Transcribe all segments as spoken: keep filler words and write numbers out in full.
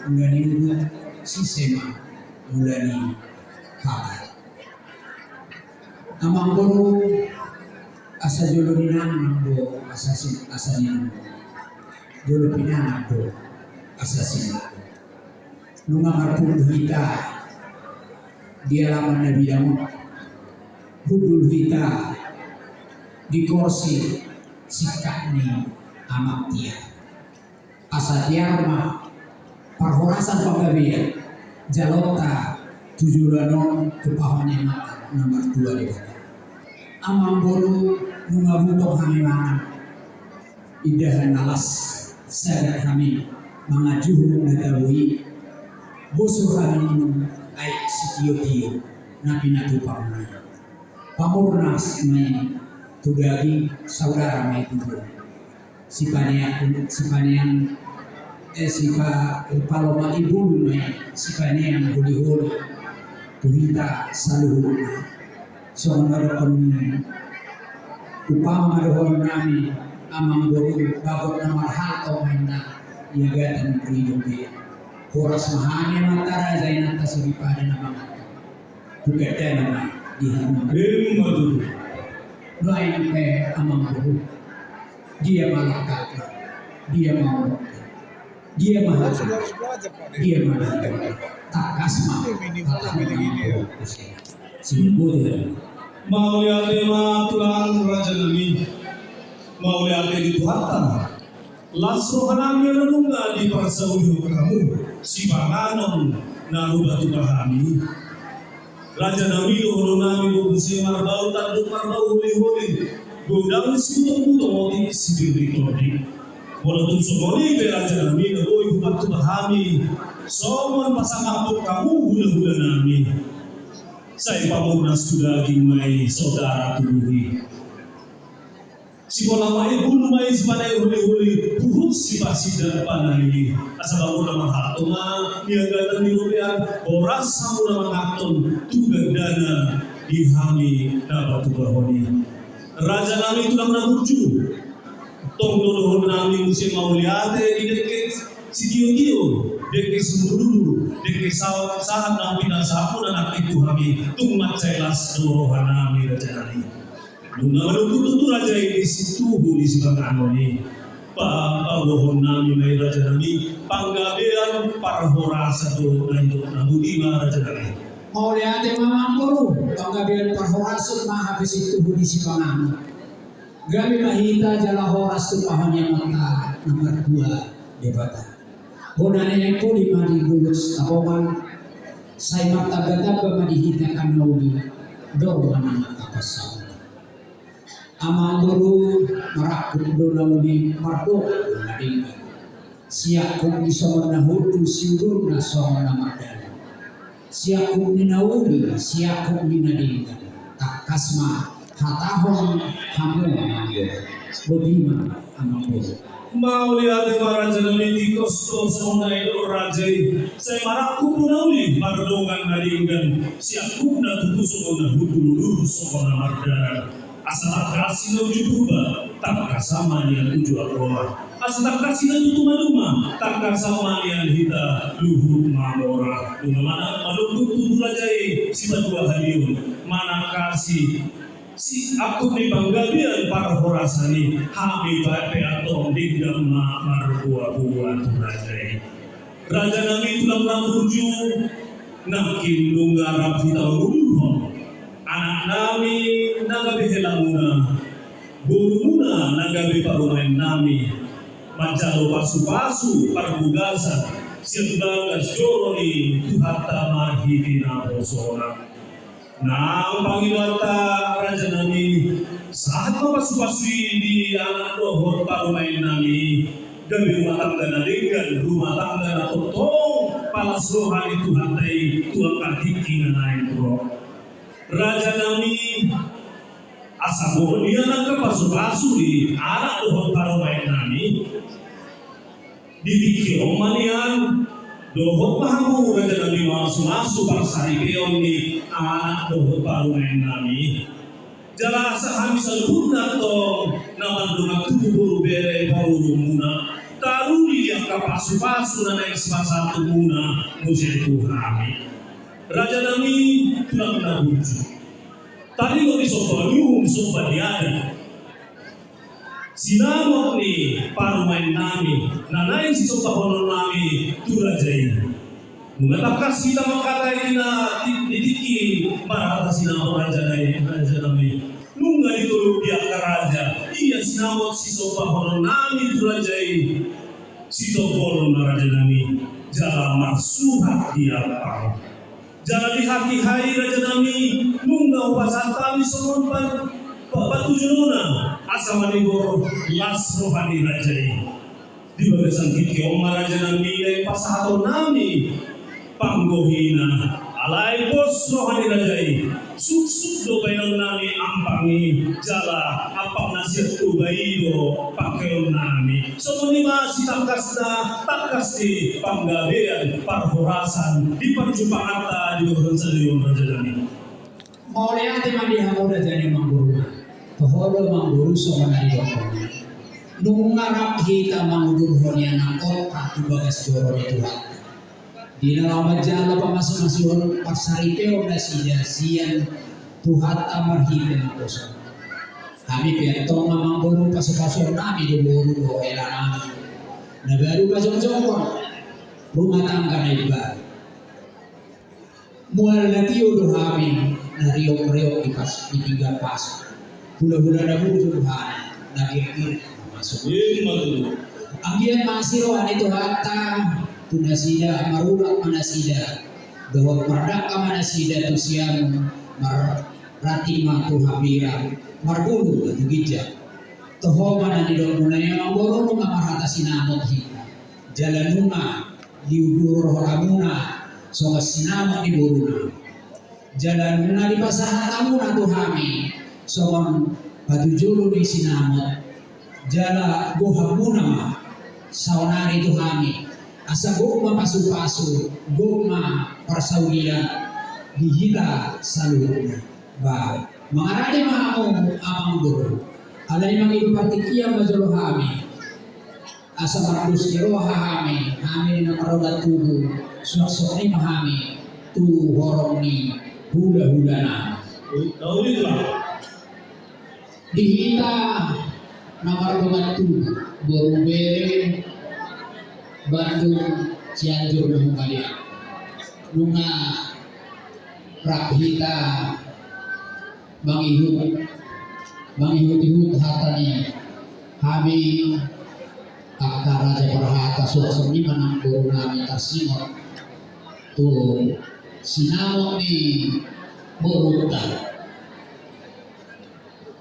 Mula ni udu, sise ma mula ni hata. Amangboru, asa jolo ninangnang do asa si, asa ninangnang. Jolo pinangan do asa sinangnang. Nunga marpungu hita di alaman na bidang on. Hundul hita di korsi singkat ni amak tiar. Asa tiar ma parhorasan panggabean jaloonta tu joloan on tu pahomuna na martua Debata. Amangboru, nunga butong hami mangan, indahan na las sagat hami mangajuhur na tabo i, bosur hami minum aek sitiotio na pinatupangmuna i. Pamurnas ma i tu daging, saudara ma i tu tulang. Sipaneang, sipaneang, eh, sipa-, palomak ibulu ma i, sipaneang holiholi tu hita saluhutna. Songon na dohonon ni, umpama ma dohonon nami, amangboru, bagot na marhalto ma inna iagatan ridong be. Horas ma hami amanta raja, inanta soripada na manganhon. Bukan dana ma di hami. Emma tutu. Nuaeng pe amangboru. Dia ma langkatna. Dia ma unokna. Dia ma hatana. Dia ma langkatna. Tangkas ma hatana. Simbol. Mauliate ma tulang raja nami. Mauliate di Tuhanta. Las roha nami nunga diparsaulihon hamu sipanganon na hubatupa hami. Raja nami, dohonon nami do muse marbau tandok, marbau holiholi, godang sibutong-butong, otik sitordik-tordik. Molo tung songon i pe raja nami, na boi hubatupa hami songon pasangaphon hamu hula-hula nami. Sai pamurnas tu daging ma i, saudara tubuhi. Sibola ma i, bulu ma i, sipaneang holiholi, huhut sipasindak panai. Asa bagot na marhalto ma niagatan ni robean, horas hamu na manganhon tu gandana di hami na patupahon i. Raja nami, tulang na burju, tong do dohonon nami muse mauliate di dengke sitiotio, dengke simudur-udur, dengke sa-, sahat na pinasahatmuna nangkin tu hami, tung mansai las do roha nami raja nami. Nunga manungkun tutu raja i di situhu ni sipanganon i. Pa-, paboahon nami ma i raja nami, panggabean parhorasan do na nidok na boti ma raja nami. Mauliate ma amangboru, panggabean parhorasan ma hape situhu ni sipanganon. Gabe ma hita jala horas tu pahomuna na martua Debata. Bona ni pudi ma di bulus Tapongan, sai martamba-tamba ma di hita angka na uli, dor ma na mangkapas saut. Amangboru, marangkup do na uli, mardongan do na denggan. Siangkup ni songon na hundul, siudurna songon na mardalan. Siangkup ni na uli, siangkup ni na denggan. Tangkas ma hatahon hamu amangboru. Boti ma amangboru. Mauliate ma raja nami, tingkos do songon na nidok raja i. Sai marangkup do na uli, mardongan na denggan. Siangkupna tutu songon na hundul, udur songon na mardalan. Asa tangkas i na uju Purba, tangkasan ma nian uju Angkola. Asa tangkas i na tutu maduma, tangkasan ma nian hita luhut mamora. Nunga manungkun tutu raja i sipaduahalion, manangkasi siangkup ni panggabean parhorasan i, hami pe antong denggan ma marboa-boa tu raja i. Raja nami, tulang na burju, nangkin nunga rap hita mangudurhon anak nami na gabe helamuna, borumuna na gabe parumaen nami, manjalo pasu-pasu parbogasan sian bagas joro ni Tuhanta marhite naposona. Nang pangidoanta raja nami, sahat ma pasu-pasu i di anak dohot parumaen nami, gabe rumah tangga na denggan, rumah tangga na tongtong palas roha ni Tuhanta i tu angka tingki na naeng ro. Raja nami, asa bohon i angka pasu-pasu di anak dohot parumaen nami. Di tingki on ma nian, dohot ma hamu raja nami mamasu-masu parsaripeon ni anak dohot parumaen nami. Jala asa hami saluhutna antong na mardongan tubu boru bere parorumuna, taruli di Angka pasupasu na naeng sipasahatonmuna muse tu hami. Raja nami, tulang na burju. Tadi lo disomba, luhung somba di adat. Sinamot ni parumaen nami na naeng sisombahonon nami tu raja i. Nunga tangkas hita mangkatai na di tingki marhata sinamot, raja nami, raja nami. Nunga ditolop di angka raja ia sinamot sisombahonon nami tu raja i. Sitombol ma, raja nami, jala marsuhat di ampang. Jala di hatiha i, raja nami, nunga hupasahat hami songon pa-, pa-, patujolona, asa manigor las roha ni raja i. Di bagasan tingki on ma, raja nami, naeng pasahaton nami panggohina, alai pos roha ni raja i. Suksuk do baenon nami ampang i, jala ampang na sian Toba i do pangkeon nami. Songon i ma sitangkasna, tangkas di panggabean parhorasan di parjumpanganta di bagasan sadari on, raja nami. Mauliate ma di hamu, raja ni amangboru. Toho do, amangboru, songon na nidok. Nunga rap hita mangudurhon i, anakkonta, tu bagas joro ni Tuhanta. Di na laho manjalo pamasumasuon, parsaripeon nasida sian Tuhanta marhite naposo. Hami pe antong, amangboru, pasupasuon nami do boru dohot hela nami. Na baru pajongjongkon rumah tangga na imbaru. Mual na tio do hami na riokrok di pas, di pinggan pasu. Hulahula na burju do hami na girgir masuk. Ima tutu. Anggiat ma asi roha ni Tuhanta tu nasida, marurat ma nasida, dohot mardangka ma nasida tu siamun, marranting ma tu hambirang, marbulung ma tu ginjang. Toho ma na nidokmuna i, amangboru, nunga marhata sinamot hita. Jala nunga diudur rohamuna songon sinamot ni boruna. Jala nunga dipasahat hamuna tu hami songon patujolo ni sinamot. Jala gohanmuna ma saonari tu hami, asa gok ma pasupasu, gok ma parsaulian di hita saluhutna. Ba, mangarade ma hamu, amangboru. Alai mangido partingkian ma jolo hami. Asa mardos ni roha hami, hami na mardongan tubu, suang songon i ma hami tu horong ni hulahula nami. Di hita na mardongan tubu, boru, bere, Bandung, Cianjur, na humaliang. Nunga rap hita mangihut, mangihut-ihut hata ni hami angka raja parhata, suang songon i ma nang boru nami tarsingot tu sinamot ni borunta.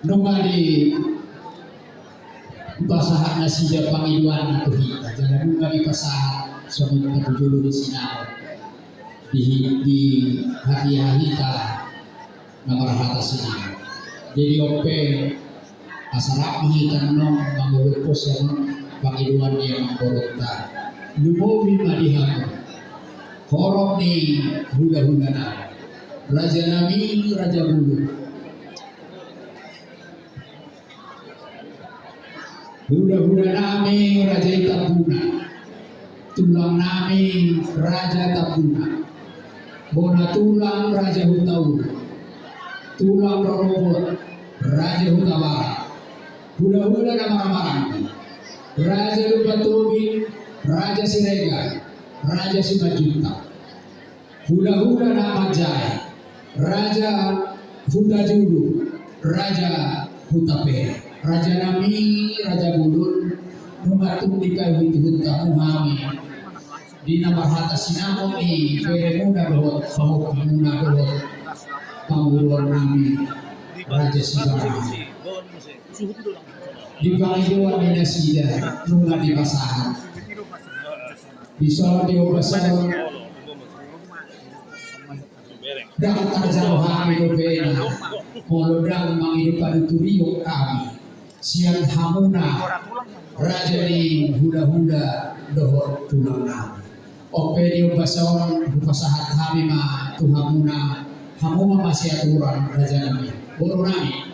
Nunga dipasahat nasida pangidoanna tu hita, jala nunga dipasahat songon patujolo ni sinamot di, di hatiha hita na marhata sinamot. Jadi on pe, asa rap ma hita annon mangulungkon songon pangidoan ni amangborunta. Lumobi ma di hamu horong ni hulahula nami, raja nami, Raja Bulung. Hulahula nami, raja i Tambuna. Tulang nami, raja Tambuna. Bona tulang, raja Hutauruk. Tulang rorobot, raja Hutabarat. Hulahula na marhahamaranggi, raja Lumban Tobing, raja Siregar, raja Simanjuntak. Hulahula na manjae, raja Hutajulu, raja Hutapea. Raja nami, Raja Bulung, nunga tung dipaihut-ihut hamu hami di na marhata sinamot ni beremuna dohot pahompunmuna dohot pamoruon nami, Raja Sibarani. Di pangidoan ni nasida nunga dipasahat. Dison di ombas on, ndang tarjalo hami dope na molo ndang mangido panuturion hami sian hamuna raja ni hulahula dohot tulang nami. On pe di ombas on hupasahat hami ma tu hamuna, hamu ma masiaturan, raja nami, boru nami.